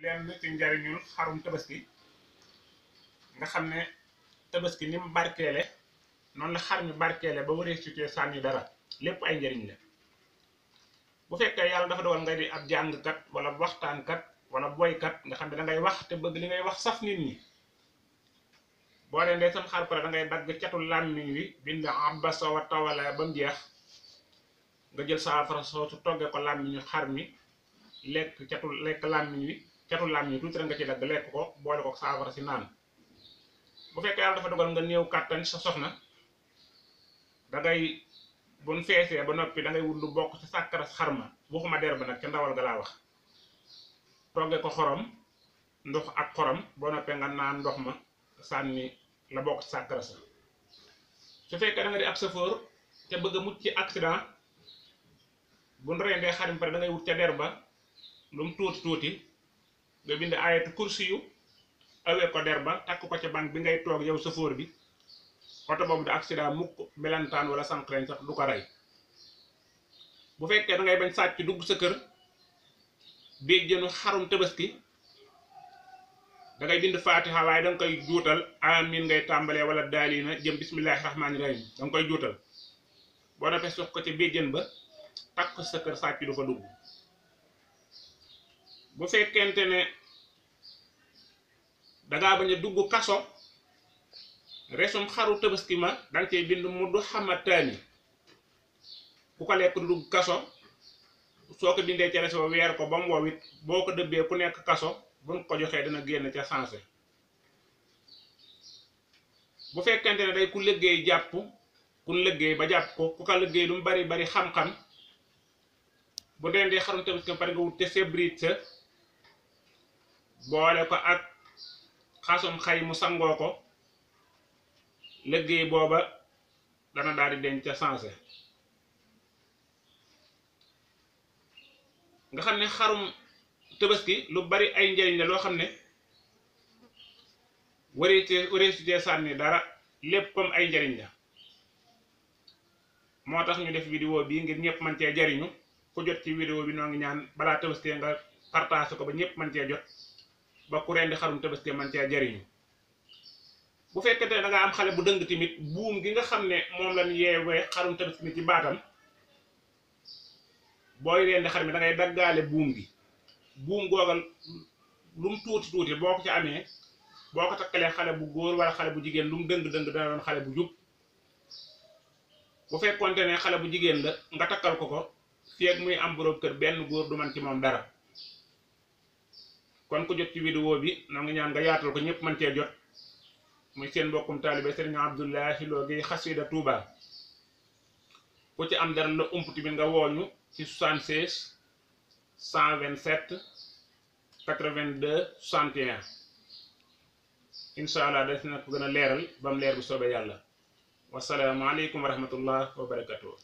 lenn ci njariñul xarum tabaski nga xam ne tabaski ni mu barkeele noonu la xar mi barkeele ba waree ci sànni dara lépp ay njariñ la. bu fekkee yàlla dafa dogal nga di ab jàngkat wala waxtaankat wala boykat nga xam ne da ngay wax te bëgg li ngay wax saf nit ñi boo leen dee sam xar pare da ngay dagg catul làmmiñ wi bind abasa wa tawala ba mu jeex nga jël saafara soosu togge ko làmmiñu xar mi lekk làmmiñ wi catul làmmiñ wi tuuti rek nga ci dagg lekk ko boole ko saafara si naan. bu fekkee yàlla dafa dogal nga néew kàttan sa soxna da ngay buñ feesee ba noppi da ngay wut lu bokk ci sàkkara xarma waxuma der ba nag ca ndawal ga laa wax togge ko xorom ndox ak xorom boo noppee nga naan ndox ma sànni la bokk ci sàkkara sa. su fekkee da nga di ab chauffeur te bëgg a mucc ci accident buñ rendee xarim pare da ngay wut ca der ba lu mu tuuti tuuti nga bind ayatu kursi yu awee ko der ba takk ko ca banque bi ngay toog yow chauffeur bi oto boobu da accident mukk melantaan wala sànqleñ sax du ko rey. bu fekkee da ngay bañ sàcc dugg sa kër béjjënu xarum tabaski da ngay bind fatiha waaye da nga koy juutal amin ngay tàmbalee wala daalina jëm bismillahi rahmaani rahim da nga koy juutal boo defee sox ko ci béjjën ba takk sa kër sàcc du fa dugg. bu fekkente ne dangaa bañ a dugg kaso resum xaru tabaski ma danga cey bind mu du xamataani ku ko lekk du dugg kaso soo ko bindee ca reso weer ko ba mu wow it boo ko dëbbee ku nekk kaso buñ ko joxee dana génn ca sensé. bu fekkente ne day ku liggéey jàpp ku liggéey ba jàpp ko ku ko liggéey lu mu bari bari xam-xam bu dee dee xarum tabaski pare nga wut te sebrit sa boole ko ak xasum xay mu sangoo ko liggéey booba dana daal di denc ca sensé. nga xam ne xarum tabaski lu bari ay njariñ la loo xam ne waree ci sànni dara léppam ay njariñ la. moo tax ñu def vidéo bii ngir ñëpp man cee jariñu ku jot ci vidéo bi noo ngi ñaan balaa tabaski nga partage ko ba ñëpp man cee jot ba ku rendi xarum tabaski man cee jariñu. bu fekkente ne da nga am xale bu dëng tamit buum gi nga xam ne moom lañ yeewee xarum tabaski ni ci baatam booy rendi xar mi da ngay daggaale buum gi buum googal lu mu tuuti tuuti boo ko ci amee boo ko takkalee xale bu góor wala xale bu jigéen lu mu dëng dana doon xale bu jub. bu fekkonte ne xale bu jigéen la nga takkal ko fii ak muy am borom kër benn góor du man ci moom dara. kon ku jot ci vidéo bi noo ngi ñaan nga yaatal ko ñëpp man cee jot muy seen mbokkum taalibe Serigne Abdoulahi Lo Gueye xasida Touba. ku ci am dara la ump tamit nga wooñu ci 76 127 82 61 incha allah des na ko gën a leeral ba mu leer bu soobee yàlla. wassalaamu aleykum wa rahmatullah wa barakatuh.